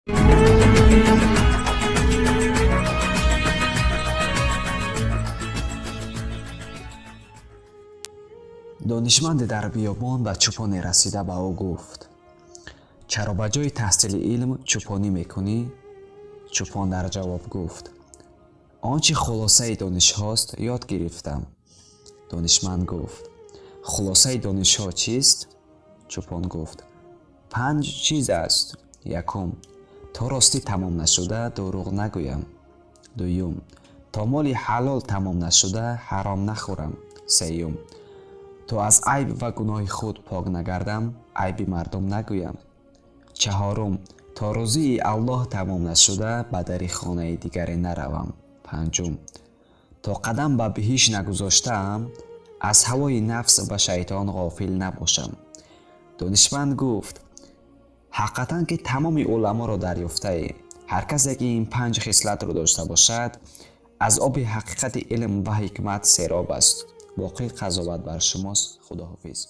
Донишманде дар биёбон ба чӯпоне расида ба ӯ гуфт: «Чаро ба ҷои таҳсили илм чӯпонӣ мекунӣ?» Чӯпон дар ҷавоб гуфт: «Он чӣ хулосаи донишҳост, ёд гирифтам». Донишманд гуфт: «Хулосаи донишҳо чист?» Чӯпон гуфт: «Панҷ чиз аст. Якум, то ростӣ тамом нашуда, дурӯғ нагӯям. Дуюм, то моли ҳалол тамом нашуда, ҳаром нахӯрам. Сеюм, то аз айб ва гуноҳи худ пок нагардам, айби мардум нагӯям. Чаҳорум, то рӯзии Аллоҳ тамом нашуда, ба дари хонаи дигаре наравам. Панҷум, то қадам ба биҳишт нагузоштаам, аз ҳавои нафс ва шайтон ғофил набошам». Донишманд гуфт: «Ҳақиқатан ки тамоми уламоро дарёфтаӣ. Ҳар касе ки ин панҷ хислатро дошта бошад, аз оби ҳақиқати илм ва ҳикмат сероб аст. Боқӣ қазоват бар шумост. Худоҳофиз».